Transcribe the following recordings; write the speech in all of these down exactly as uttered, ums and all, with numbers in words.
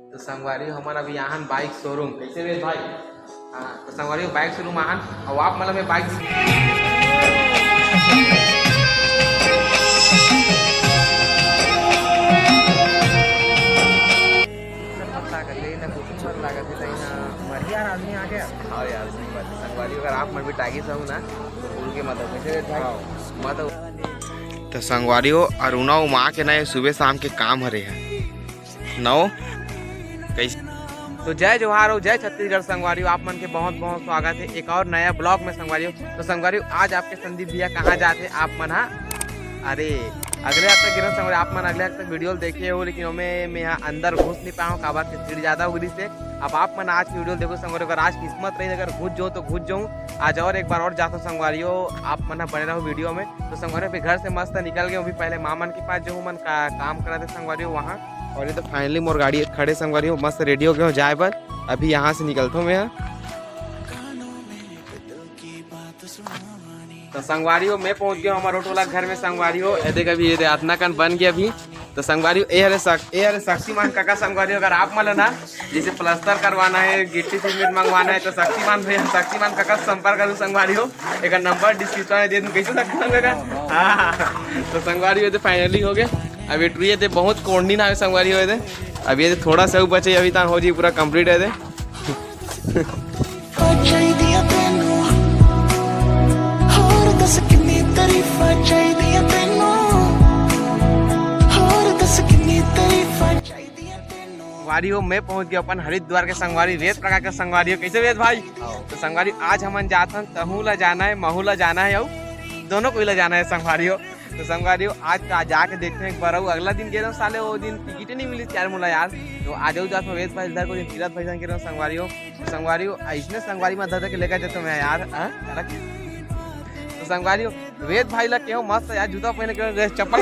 तो संगवारी हो, हमन अभी आहन bike showroom। कैसे वेद भाई? हाँ, तो संगवारी हो, bike showroom आहन, अउ आप मन ला मैं bike लागत हे, त कुछ लागत हे, त यहाँ मरियार आदमी आ गया। हाँ यार, सही बात है। संगवारी हो, अगर आप मन भी टागी से हो ना, तो भूल के मत आओ। कैसे वेद भाई? हाँ। मत आओ। तो संगवारी हो, अरुणा उमा के ना ये सुबह शाम के काम हरे है। नौ कैसे? तो जय जोहार हो, जय छत्तीसगढ़ संगवारी हो, आप मन के बहुत बहुत स्वागत है एक और नया vlog में संगवारी हो। तो संगवारी हो, आज आपके संदीप भैया कहाँ जाते आप मन हा? अरे, अगले हफ्ता गिरन संगवारी, आप मन अगले हफ्ता video देखे हो, लेकिन ओमे मैं हा अंदर घुस नहीं पाया हूँ, काबर के भीड़ ज्यादा हो गई से। अब आप मन आज की video देखो संगवारी, अगर आज किस्मत रही, अगर घुस जाऊँ तो घुस जाऊँ, आज और एक बार और जाता हूँ संगवारी हो, आप मन हा बने रहो video में। तो संगवारी हो, अभी घर से मस्त निकल गए, अभी पहले माँ मन के पास जो मन का काम करा थे संगवारी हो वहाँ। और ये तो finally मोर गाड़ी खड़े संगवारी हो, मस्त ready हो गए हो जाए बर। अभी यहाँ से निकलता हूँ मैं यहाँ। तो संगवारी हो, मैं पहुँच गया हूँ हमारे ऑटो वाला घर में संगवारी हो। ये देख, अभी ये दे अतना कन बन गया अभी। तो संगवारी हो, ये हरे शक-, ये हरे शक्तिमान काका संगवारी हो, अगर आप मन ला ना जैसे प्लास्टर करवाना है, गिट्टी सीमेंट मंगवाना है, तो शक्तिमान भैया, शक्तिमान काका से संपर्क करूँ संगवारी हो। एक नंबर description में दे दूँ, कैसे शक्तिमान काका? हाँ, तो संगवारी हो, ये दे finally हो गए। अब ये टुरी ये दे बहुत कोंडी ना है संगवारी हो, ये दे। अब ये दे थोड़ा सा बचे, अभी तान हो जी पूरा complete है दे। ਚਾਹੀਦੀਆਂ ਤੈਨੂੰ, ਹੋਰ ਦੱਸ ਕਿੰਨੀ ਤਾਰੀਫਾਂ ਚਾਹੀਦੀਆਂ ਤੈਨੂੰ, ਹੋਰ ਦੱਸ ਕਿੰਨੀ ਤਾਰੀਫਾਂ ਚਾਹੀਦੀਆਂ ਤੈਨੂੰ। संगवारी हो, मैं पहुंच गया अपन हरिद्वार के संगवारी, वेद प्रकाश के संगवारी हो। कैसे वेद भाई? तो संगवारी, आज हमन जात हन, तहू ला जाना है, महू ला जाना है, अउ दोनों को ला जाना है संगवारी हो। तो संगवारी हो, आज का जाके देखते हैं एक बार, अउ अगला दिन गेलो साले, वो दिन टिकट नहीं मिली यार मोला यार। तो आज जात हूँ वेद भाई इधर को, दिन तीरथ भाई संग गेलो संगवारी हो। तो संगवारी हो, इसने संगवारी में धर के लेकर जाता हूँ मैं यार, हाँ? तो संगवारी हो, वेद भाई ला केहो मस्त यार, जूता पहने के, चप्पल।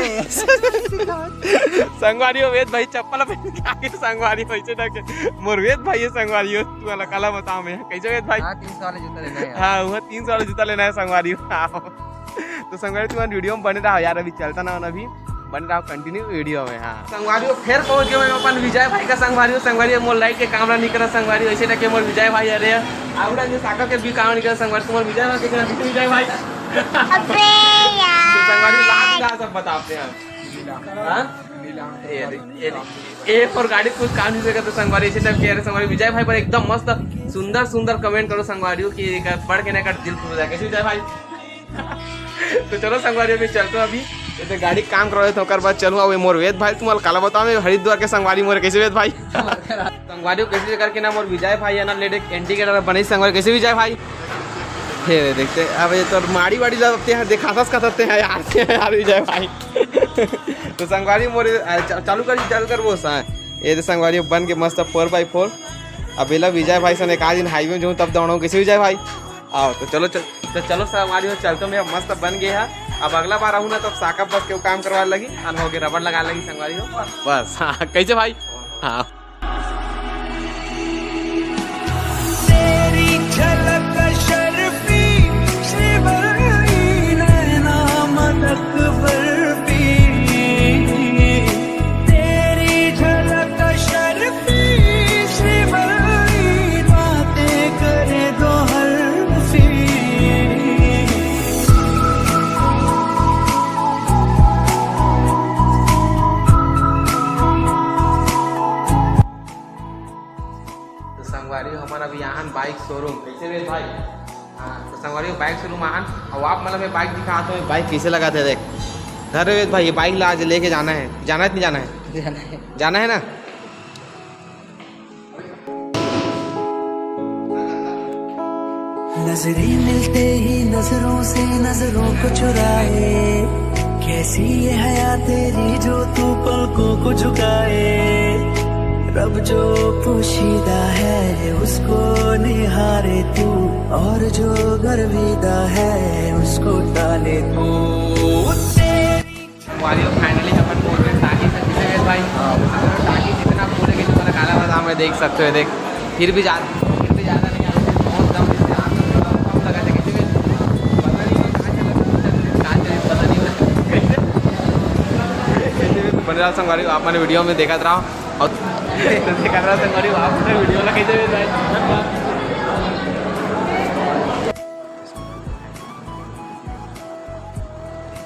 संगवारी हो, वेद भाई चप्पल पहन के आगे संगवारी हो, ऐसे ना के, मोर वेद भाई है संगवारी हो, तू वाला काला बताओ मैं, कैसे वेद भाई? हाँ, तीन सौ वाले जूता लेना है यार। हाँ, वो तीन सौ वाला जूता लेना है संगवारी हो। हाँ। तो संगवारी, तुमन video में बने रहो यार, अभी चलता ना, अभी बने रहो continue video में। हाँ संगवारी हो, फिर पहुंच गए मैं अपन विजय भाई का संगवारी हो। संगवारी हो, मोर light के काम नहीं करा संगवारी हो, ऐसे टके मोर विजय भाई, अरे आवड़ा जो साका के भी काम नहीं करा संगवारी, तुम्हारे विजय भाई के करा, विजय भाई। अबे तो संगवारी हो, लाग यार। जा सब बताते हैं। हाँ? ये देख, ये देख। एक और गाड़ी कुछ काम नहीं करता संगवारी, ऐसे टाइप के। अरे संगवारी, विजय भाई पर एकदम मस्त सुंदर सुंदर comment करो संगवारी हो कि एक पढ़ के ना कर दिल खुश हो जाए। कैसे विजय भाई? तो चलो संगवारी, अभी चलते हो, अभी ये तो गाड़ी काम करवा देते हो, ओकर बाद चलूँ। अब मोर वेद भाई, तुम्हारा काला बताओ, मैं हरिद्वार के संगवारी मोर, कैसे वेद भाई? संगवारी हो, कैसे करके ना मोर विजय भाई है ना, लेडे indicator बने संगवारी, कैसे विजय भाई? हे रे, देखते अब ये तो माड़ी वाड़ी लगते हैं, दिखाता सकते हैं यार, यार विजय भाई। तो संगवारी मोरे, आ, चा-, चालू कर, चालू कर वो सा। ये तो संगवारी बन के मस्त four by four। अब एला विजय भाई सन एक आध दिन highway में जाऊँ तब दौड़ो, कैसे विजय भाई? आओ तो चलो, चल, तो चलो संगवारी हो, चलते मैं मस्त बन गए है। अब अगला बार आहूँ ना तो साका बस के वो काम करवा लगी, अन हो गए रबड़ लगा लगी संगवारी हो। बस, हाँ, कैसे भाई? हाँ। तेरी झलक अशरफी, श्रीवल्ली नैना मदक बर्फी। तेरी झलक अशरफी, श्रीवल्ली बातें करे दो हल्फी। तो संगवारी हो, हमन अभी आहन bike showroom। कैसे वेद भाई? हाँ, तो संगवारी हो, bike showroom आहन, अउ आप मन ला मैं bike दिखात हूँ, bike कैसे लगात हे देख। धर रे वेद भाई, ये bike ला आज लेके जाना है, जाना है कि नहीं जाना है? जाना है। जाना है ना? नजरें मिलते ही नजरों से नजरों को चुराए, कैसी ये हया तेरी जो तू पलकों को झुकाए। रब जो पोशीदा है उसको निहारे तू, और जो गर्विदा है उसको टाले तू। संगवारी हो, finally अपन पहुंच गए टाकी से। कितने वेद भाई? टाकी जितना पूरे के तुम्हारा काला बादाम में देख सकते हो, देख, फिर भी ज्यादा, फिर भी ज्यादा नहीं, यहाँ से बहुत कम, जैसे आम कम लगा थे। किसी में पता नहीं है कहाँ चला, कहाँ चला, पता नहीं है। कैसे? कैसे भी बने रहो संगवारी हो, आप मैंने video में देखा रहा। तो देखा रहा संगवारी, आप पूरा वीडियो ला कैसे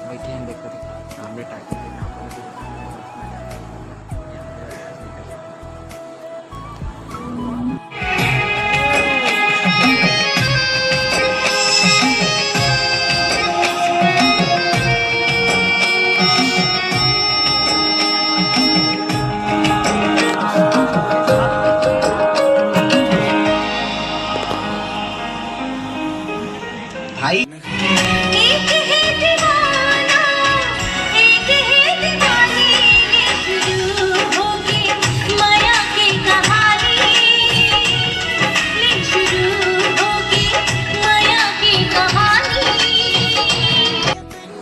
बैठे हैं, देखो, देखो, सामने टाइगर। भाई। एक है दीवाना, एक है दीवानी, ये शुरू होगी माया की कहानी, ये शुरू होगी माया की कहानी।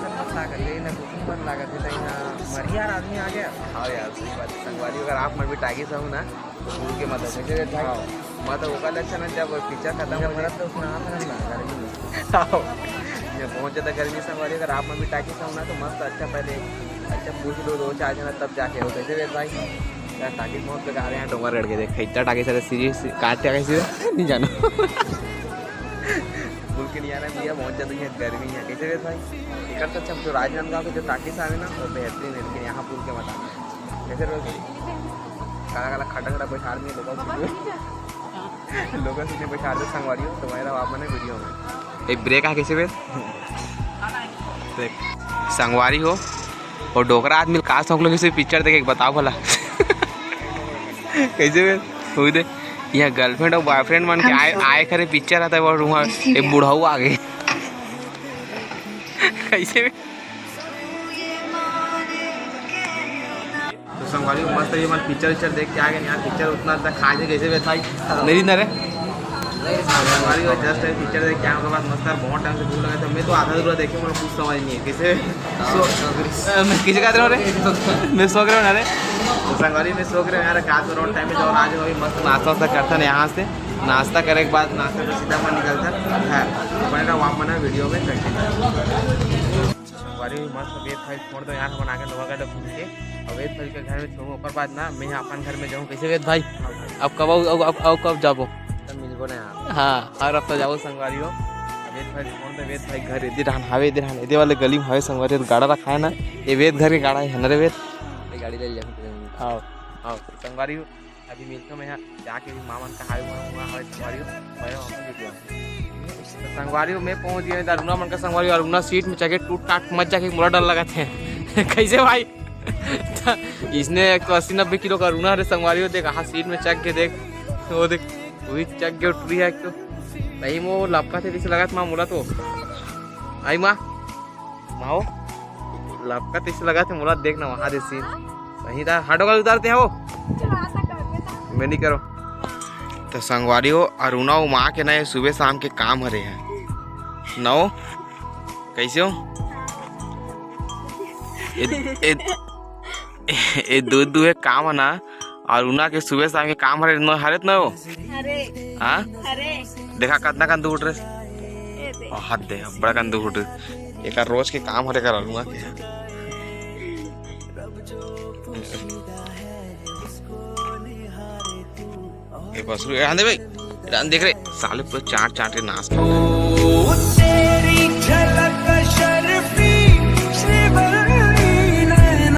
मत लागत हे, ना कुछ मत लागत हे, तो यहाँ मरियार आदमी आ गया। हाँ यार, सही बात है संगवारी, अगर आप मन भी टागी से हो ना, तो भूल के मत आओ, कैसे रहता है? हाँ। मैं तो ओकर ले अच्छा ना, जब पिक्चर खत्म हो जाए। मरत तो उसमें आना ना, गर्मी में। हाँ। जब बहुत ज्यादा गर्मी संगवारी, अगर आप मन भी टागी से हो ना, तो मस्त अच्छा पहले अच्छा पूछ लो दो चार जना, तब जाके हो, कैसे रहता है? यार, टागी बहुत बेकार है यहाँ डोंगरगढ़ के, देख, इतना टागी सारे सीरीज काट के कैसे नहीं जानो। भूल के नहीं आना भैया, बहुत ज्यादा यहाँ गर्मी है, कैसे रहता है? इकर तो अच्छा, हम तो राजनांदगांव के जो टागी से आवे ना, वो बेहतरीन है, लेकिन यहाँ भूल के मत आना। कैसे रहोगे? काला काला खड्डा खड्डा बैठार में लोगों से लोगों से बैठार दे संगवारी हो, तो मैं रहा आप मने वीडियो में। एक ब्रेक आ कैसे बे? देख संगवारी हो, और डोकरा आदमी का शौक लगे से पिक्चर देखे, बताओ भला। कैसे बे? वही दे, यहाँ गर्लफ्रेंड और बॉयफ्रेंड मन के हम आए, सो- आए करे पिक्चर आता है, और वहाँ एक बुढ़ऊ आ गए। कैसे बे? तो संगवारी हो, मस्त ये मन पिक्चर विक्चर देख के आ गए यार। पिक्चर उतना अच्छा खास नहीं, कैसे बे भाई? मेरी ना रे। संगवारी हो, जस्ट पिक्चर देख के आने के बाद मस्त यार, बहुत टाइम से भूख लगा था। मैं तो आधा अधूरा देखे, मुझे कुछ समझ नहीं है कैसे। सो, अ, मैं किसे कहते रहो रे? मैं सो रहे हो ना रे। तो संगवारी, मैं सो रहे हो यार, रात में रोड टाइम में जाओ, आज अभी मस्त नाश्ता वास्ता करता ना यहाँ से। नाश्ता करे के बाद नाश्ता पे सीधा मन निकलता है घर। तो बने रहो आप मना वीडियो में, कंटिन्यू। संगवारी हो, मस्त वेद भाई छोड़ दो यार, हमन आगे लोहा गढ़ घूम के, और वेद भाई के घर में छोड़ू, ओकर बाद ना मैं अपन घर में जाऊँ। कैसे वेद भाई? हाँ भाई। अब कब आऊ-, अब, अब, अब कब जाबो? तब मिलबो ना यार। हाँ, हर हफ्ता जाबो संगवारी हो। अब वेद भाई छोड़ दे, वेद भाई घर एदे डहान हावे, एदे डहान, एदे वाले गली में हावे संगवारी हो, गाड़ा रखा है ना, ये वेद घर के गाड़ा है ना रे वेद? ये गाड़ी ले लिया। हाँ, हाँ, संगवारी हो। अभी मिलथों मैं यहाँ जाके भी मामन का हावे, वहाँ, वहाँ हावे संगवारी हो, मैं अपन वीडियो। तो संगवारी हो, मैं पहुँच गया अरुणा मन का संगवारी हो, अरुणा सीट में चघे टूट टाट मत जाके, मोला डर लगत हे। कैसे भाई? इसने एक तो अस्सी नब्बे किलो का अरुणा हरे संगवारी हो, देख, हाँ सीट में चघ के देख, वो देख, वही चघ के उठ रही है एक तो। सही में वो लपका थे जैसे लगत माँ मोला तो। आई माँ। माओ, लपका तैसे लगा थे मोला, देख ना वहाँ दे सीन। सही था, हटो का उतारते हैं वो। मैं नहीं करो। तो संगवारी हो, अरुणा वो माँ के ना ये सुबह शाम के काम हरे हैं। नौ, कैसे हो? ए, ए, ए, दो, दो है काम है ना, अरुणा के सुबह शाम के काम हरे न, हरे त न हो? अरे। हाँ? अरे। देखा कतना कन दूर रे। ए दे। हद दे, बड़ा कन दूर रे। एकर रोज के काम हरे कर अरुणा के। ए बस रे, आंदे भाई। रान देख रे, साले पूरे चाट चाट के नाश कर।